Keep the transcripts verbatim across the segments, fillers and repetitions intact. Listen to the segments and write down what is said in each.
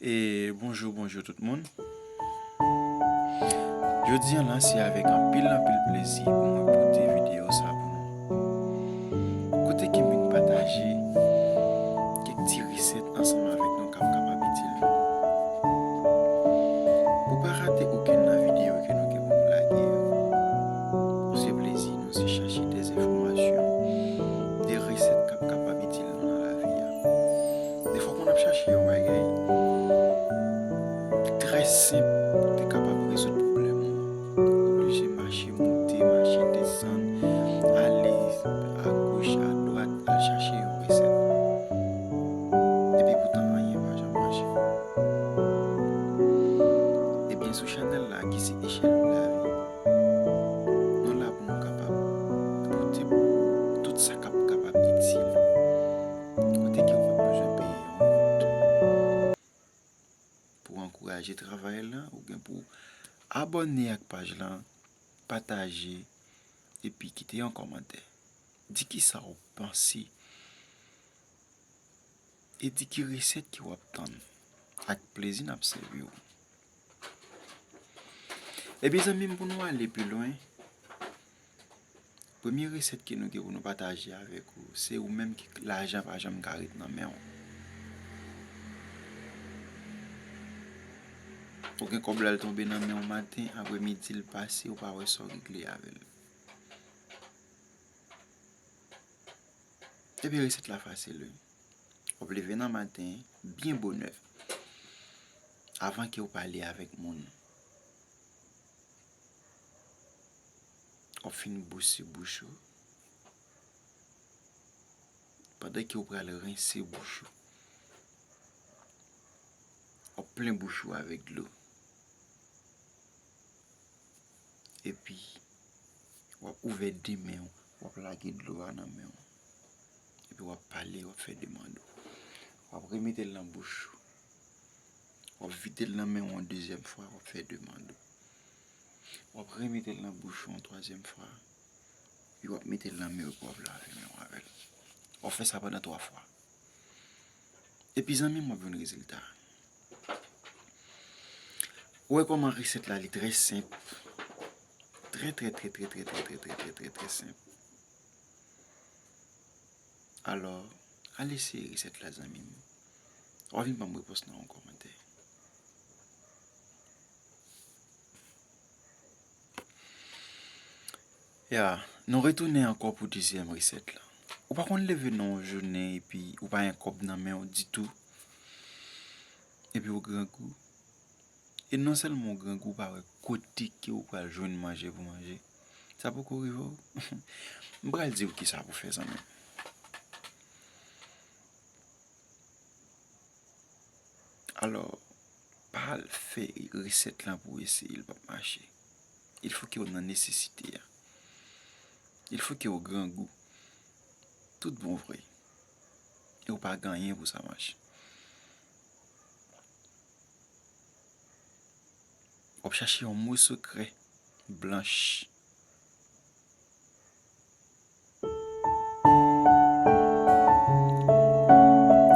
E bonjou, bonjou tout moun. Jodi a la, se avèk anpil, anpil plezi pou mwen pote videyo sa pou nou. Kote ke m vin pataje kèk ti resèt ansanm avèk nou k ap kapab itil nou. Pou pa rate okenn nan videyo ke nou gen pou nou lage yo, se plezi nou, se chache de enfòmasyon, de resèt k ap kapab itil nou nan lavi a. Defwa, pou n ap chache yon bagay trè senp pou te kapab rezoud pwoblèm ou an, ou oblije mache monte, mache desann, ale agoch, adwat, al chache yon resèt. Epi poutan, anyen pa janm mache. Ebyen, sou chanèl la ki se Echèl pou lavi, nou la pou nou kapab pote pou tout sa k ap kapab itil ou. Kote ke w p ap bezwen peye yon goud pou ankouraje travay la, ou gen pou abòne ak paj la, pataje, epi kite yon kòmantè. Di kisa w panse e di ki resèt ke w ap tann. Ak plezi n ap sèvi w. Ebyen zanmi m, pou nou ale pi lwen, premye resèt ke nou gen pou nou pataje avèk ou, se ou menm ki lajan pa janm ka ret nan men w. Ou gen kòb la, l tonbe nan men w maten, apremidi l pase, ou pa wè sa w regle avè l. Ebyen, resèt la fasil, wi. W ap leve nan maten, byen bonè, avan ke w pale avèk moun. W ap fin bwose bouch ou. Pandan ke w pral rense bouch ou, w ap plen bouch ou avèk dlo. Epi, w ap ouvè de men w, w ap lage dlo a nan men w. Epi w ap pale, w ap fè demann ou. W ap remete l nan bouch ou. W ap vide l nan men w yon dezyèm fwa, w ap fè demann ou. W ap remete l nan bouch ou yon twazyèm fwa. Epi w ap mete l nan men w, epi w ap lave men w avè l. W ap fè sa pandan twa fwa. Epi zanmi m, w ap jwenn rezilta. Ou wè kòman resèt la, li trè senp. Trè, trè, trè senp. Alò, al eseye resèt la, zanmi m. W a vin ban m repons nan yon kòmantè. Ya, nou retounen ankò pou dezyèm resèt la. Ou pa konn leve nan yon jounen epi ou pa gen kòb nan men w ditou, epi ou grangou. E non sèlman ou grangou, ou pa wè kote ke ou pral jwenn manje pou manje. Sa poko rive w? M pral di w kisa pou fè, zanmi m. Alò, pa al fè resèt lan pou w eseye, l p ap mache. Il fo ke w nan nesesite a. Il fo ke w grangou. Tout bon vre. E w pa gen anyen pou sa mache. W ap chache yon mo sekrè blanch.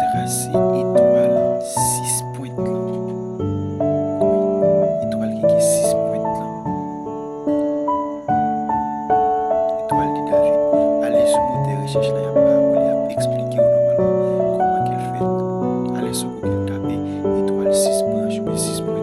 Trase etwal sis pwent lan. Wi, etwal ki gen sis pwent lan. Etwal de David. Ale sou motè rechèch la, y ap ba ou, y ap eksplike w nòmalman kòman ke l fèt. Ale sou Google, tape etwal sis branch oubyen sis pwent.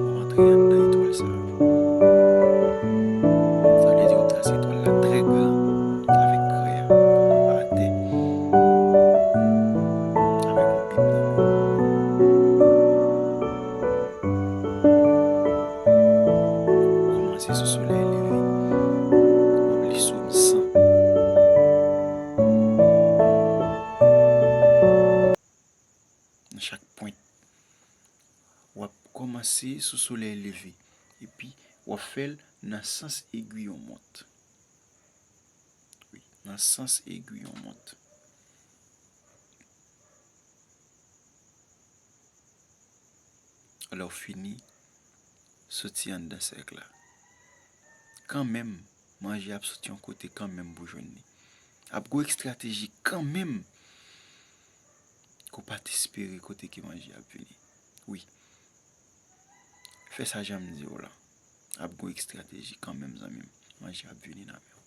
W ap antre anndan etwal sa a. Sa vle di w ap trase etwal la trè gran avèk krè a atè. Avèk yon bib nan men w. Kòmanse sou solèy leve. W ap li Sòm san. Nan chak pwent. W ap kòmanse sou solèy leve. Epi, w ap fè l nan sans egwi yon mont. Wi, nan sans egwi yon mont. Lè w fini, soti anndan sèk la. Kanmenm, Manje ap soti yon kote kanmenm pou jwenn li. Ap gon estrateji kanmenm ke w pa t espere kote ke manje ap vini. Wi. Fè sa jan m di w la. Ap gon estrateji kanmenm, zanmi m. Manje ap vini nan men w.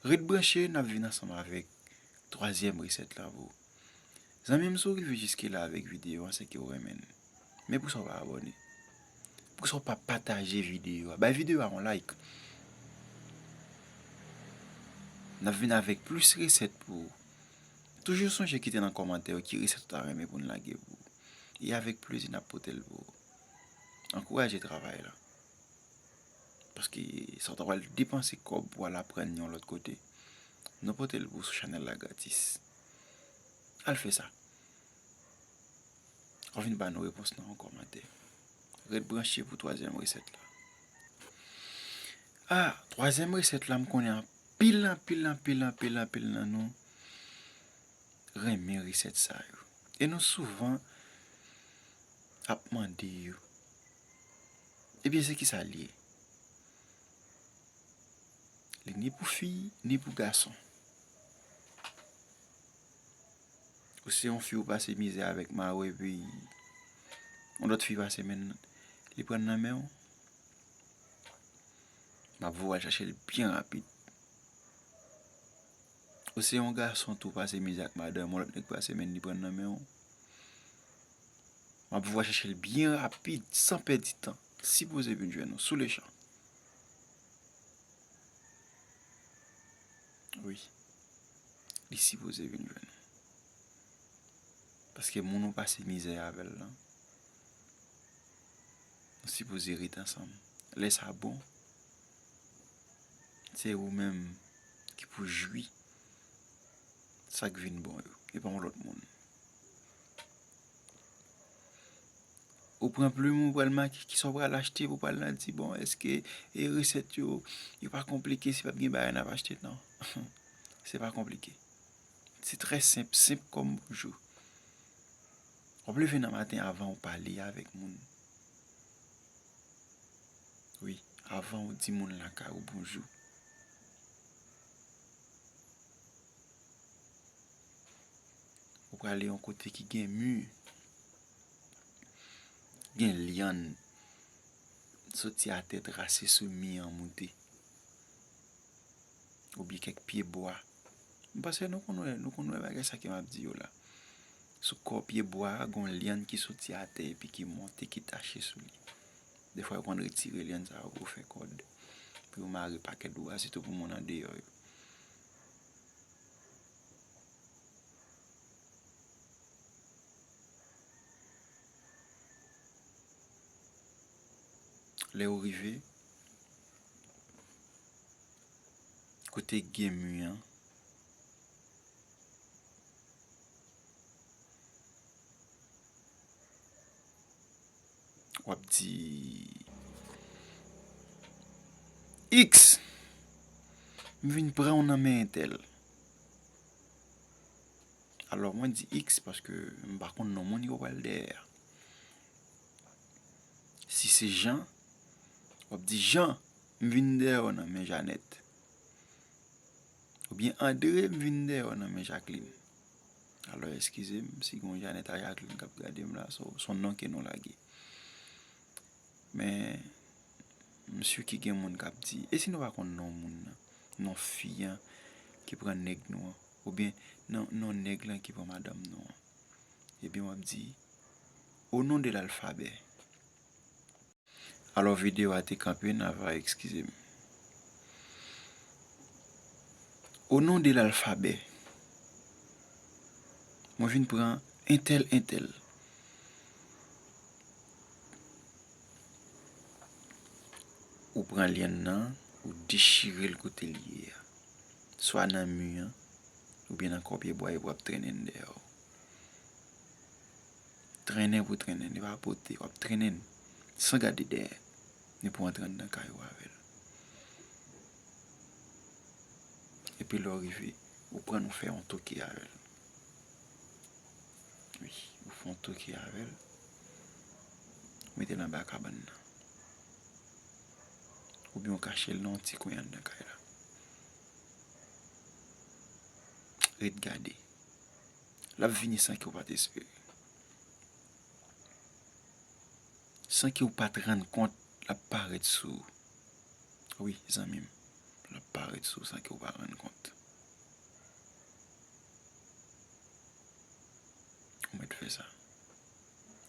Ret branche, n ap vin ansanm avèk twazyèm resèt la pou ou. Zanmi m, si w rive jiske la avèk videyo an, se ke w renmen l. Men poukisa w pa abòne? Poukisa w pa pataje videyo a? Bay videyo a yon like. N ap vin avèk plis resèt pou ou. Toujou sonje kite nan kòmantè yo ki resèt ou ta renmen pou n lage pou ou. E avèk plezi n ap pote l pou ou. Ankouraje travay la. Paske sa w ta pral depanse kòb pou al aprann yon lòt kote, nou pote l pou ou sou chanèl la gratis. Al fè sa. W ap vin ba nou repons nan yon kòmantè. Ret branche pou twazyèm resèt la. Ah, twazyèm resèt la, m konnen anpil, anpil, anpil, anpil, anpil nan nou renmen resèt sa yo. E nou souvan ap mande yo. Ebyen, se kisa l ye? Li ni pou fi, ni pou gason. Ou se yon fi ou pase mizè avèk mari w, epi yon lòt fi pase men, li pran nan men w. M ap voye w al chache l byen rapid. Ou se yon gason tou, pase mizè ak madanm, yon lòt nèg pase men, li pran nan men w. M ap voye w al chache l byen rapid, san pèdi tan. Li sipoze vin jwenn ou sou lechan. Wi. Li sipoze vin jwenn ou. Paske moun ou pase mizè avè l lan, nou sipoze ret ansanm. Lè sa bon, se ou menm ki pou jwi sa k vin bon yo, e pa yon lòt moun. Ou pran plim ou, pral make kisa w pral achte, pou pral nan di, bon, èske, e, resèt yo, yo pa konplike, si p ap gen bagay n ap achte? Non. Se pa konplike. Se trè senp, senp kòm bonjou. W ap leve nan maten avan w pale avèk moun. Wi, avan w di moun lakay ou bonjou. Ou prale yon kote ki gen mi, gen lyann soti atè trase sou mi an moute. Oubyen kèk pye bwa. M panse nou konn wè, nou konn wè bagay sa ke m ap di yo la. Sou kò pye bwa a, gon lyann ki soti atè epi ki monte, ki tache sou li. Defwa, yo konn retire lyann sa yo pou yo fè kòd, pou yo mare pakèt bwa, sitou pou moun andeyò yo. Lè ou rive kote k gen mi an, w ap di, X, m vin pran w nan men entèl. Alò, mwen di X paske m pa konn non moun yo pral dèyè a. Si se Jan, w ap di, Jan, m vin dèyè w nan men Janèt. Oubyen Andre, m vin dèyè w nan men Jacqueline. Alò, eskize m si gon Janèt ak Jacqueline k ap gade m la, se, se yon non ke nou lage. Men, m si ke gen moun k ap di, e si nou pa konn non moun nan, non fi an ki pran nèg nou an, oubyen non, non nèg lan ki pran madanm nou an? Ebyen, w ap di, o non de lalfabè. Alò, videyo a te kanpe, n ava eskize m. O non de lalfabè, mwen vin pran entèl, entèl. Ou pran lyann nan, ou dechire l kote l ye a. Swa nan mi an, oubyen nan kò pye bwa, epi w ap trennen l dèyè w. Trennen pou trennen, li pa pote, w ap trennen l san gade dèyè. Epi w antre anndan kay ou avè l. Epi lè w rive, ou pran l, ou fè yon toke avè l. Wi, ou fè yon toke avè l. Ou mete l anba kabann nan. Oubyen w kache l nan yon ti kwen anndan kay la. Ret gade. L ap vini san ke w pa t espere. San ke w pa t rann kont, l ap parèt sou ou. Wi, zanmi m, l ap parèt sou ou san ke w pa rann kont. Ou mèt fè sa.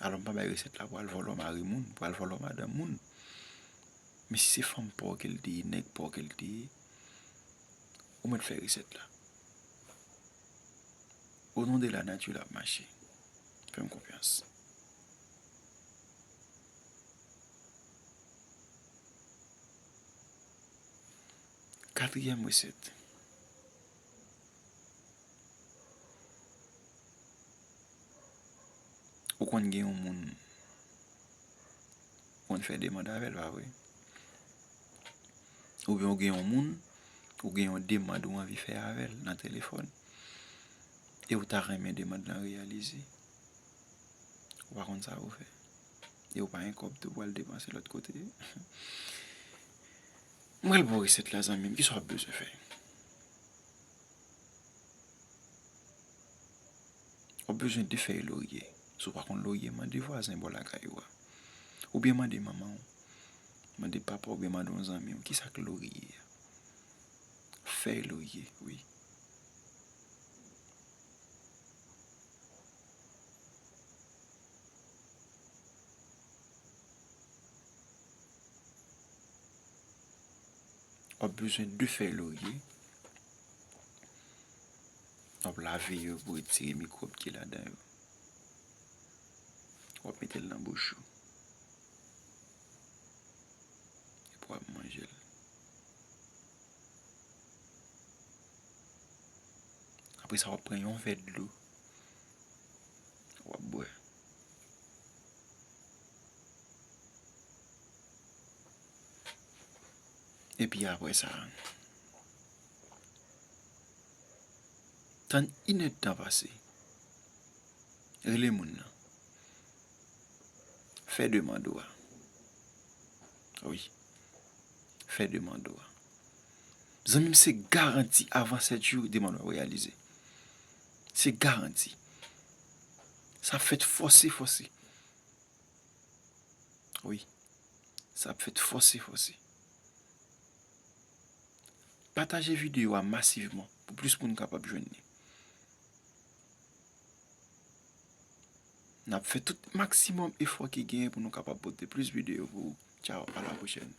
Alò, m pa bay resèt la pou al vòlò mari moun, pou al vòlò madanm moun. Men si se fanm pa w ke l te ye, nèg pa w ke l te ye, ou mèt fè resèt la. O non de la nati, l ap mache. Fè m konfyans. Katriyèm resèt. Ou konn gen yon moun, ou konn fè demann avè l, pa vre? Oubyen ou gen yon moun, ou gen yon demann ou anvi fè avè l nan telefòn, e ou ta renmen demann lan reyalize. Ou pa konn sa pou fè. E ou pa gen kòb tou pou al depanse lòt kote. M pral ba w resèt la, zanmi m. Kisa w ap bezwen fè? W ap bezwen de fèy lorye. Si w pa konn lorye, mande vwazen bò lakay ou a. Oubyen mande manman w, mande papa w, oubyen mande yon zanmi w. Kisa k lorye a? Fèy lorye, wi. W ap bezwen de fèy lorye. W ap lave yo pou retire mikwòb ki ladan yo. W ap mete l nan bouch ou. Epi w ap manje l. Apre sa, w ap pran yon vè dlo. W ap bwè. Epi apre sa, tann inèdtan pase. Rele moun nan. Fè demann ou a. Wi. Fè demann ou a. Zanmi m, se garanti avan sèt jou, demann ou a reyalize. Se garanti. Sa ap fèt fòse, fòse. Wi. Sa ap fèt fòse, fòse. Pataje videyo a masivman pou plis moun kapab jwenn li. N ap fè tout maksimòm efò ki genyen pou nou kapab pote plis videyo pou ou. Tchaw, a la pwochèn.